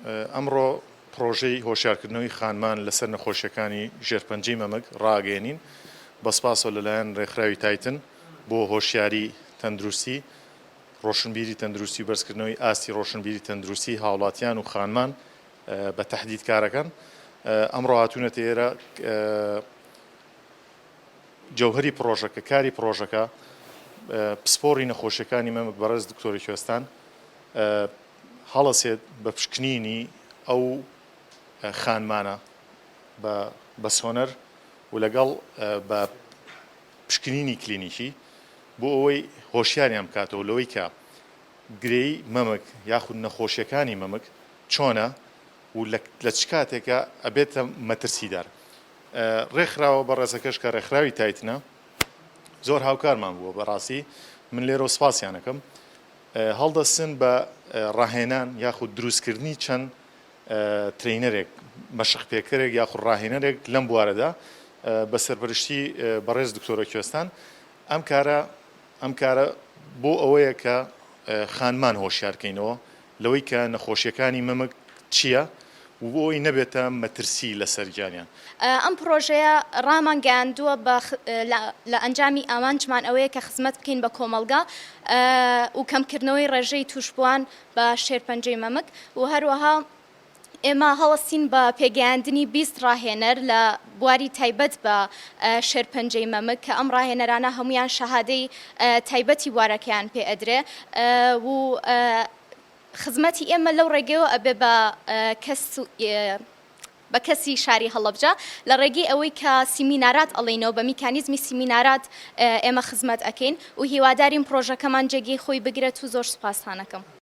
ئەمڕۆ پڕۆژەی هۆشیارکردنەوەی خانمان لەسەر نەخۆشیەکانی ژێرپەنجەی مەمک ڕاگەیەنین، بە سپاسەوە لەلایەن ڕێکخراوی تایتن بۆ هۆشیاری تەندروستی، ڕۆشنبیری تەندروستی و بەرزکردنەوەی ئاستی ڕۆشنبیری تەندروستی هاوڵاتیان و خانمان بە تەحدید کارەکەن ئەمڕۆ هاتوونەتە ئێرە جەوهەری پڕۆژەکە، کاری پڕۆژەکە پسپۆڕی نەخۆشیەکانی مەمک بەڕێز دکتۆری کوێستان هەڵەسێت بە پشکنینی ئەو خانمانە بە بە سۆنەر و لەگەڵ بە پشکنینی کلینیکی بۆ ئەوەی هۆشیاریان بکاتەوە لەوەی کە گرێی مەمک یاخود نەخۆشیەکانی مەمک چۆنە و لە چ کاتێکە ئەبێتە مەترسیدار. ڕێکخراوە بەڕێزەکەش کە ڕێکخراوی تایتنە زۆر هاوکارمان بووە بەڕاستی من لێرەوە سپاسیان ئەکەم هەڵدەستن بە ڕاهێنان یاخود دروستکردنی چەند trainer ێک مەشق پێکەرێک یاخود ڕاهێنەرێک لەم بوارەدا بە سەرپەرشتی بەڕێز دکتۆرە کوێستان ئەم کارە ئەم کارە بۆ ئەوەیە کە خانمان هۆشیار کەینەوە لەوەی کە نەخۆشیەکانی مەمک چیە و بۆ ئەوەی نەبێتە مەترسی لەسەر گیانیان. ئەم پڕۆژەیە ڕامان گەیاندووە بە لە ئەنجامی ئامانجمان ئەوەیە کە خزمەت بکەین بە کۆمەڵگا و کەمکردنەوەی ڕێژەی تووشبووان بە شێرپەنجەی مەمک و هەروەها ئێمە هەڵەستین بە پێگەیاندنی 20 ڕاهێنەر لە بواری تایبەت بە شێرپەنجەی مەمک کە ئەم ڕاهێنەرانە هەموویان شەهادەی تایبەتی بوارەکەیان پێ ئەدرێ و خزمەتی ئێمە لەو ڕێگەیەوە ئەبێ بە کەس بە کەسی شاری هەڵەبجە لە ڕێگەی ئەوەی کە سیمینارات ئەڵێینەوە بە میکانیزمی سیمینارات ئێمە خزمەت ئەکەین و هیوادارین پڕۆژەکەمان جێگەی خۆی بگرێت و زۆر سوپاستان ئەکەم.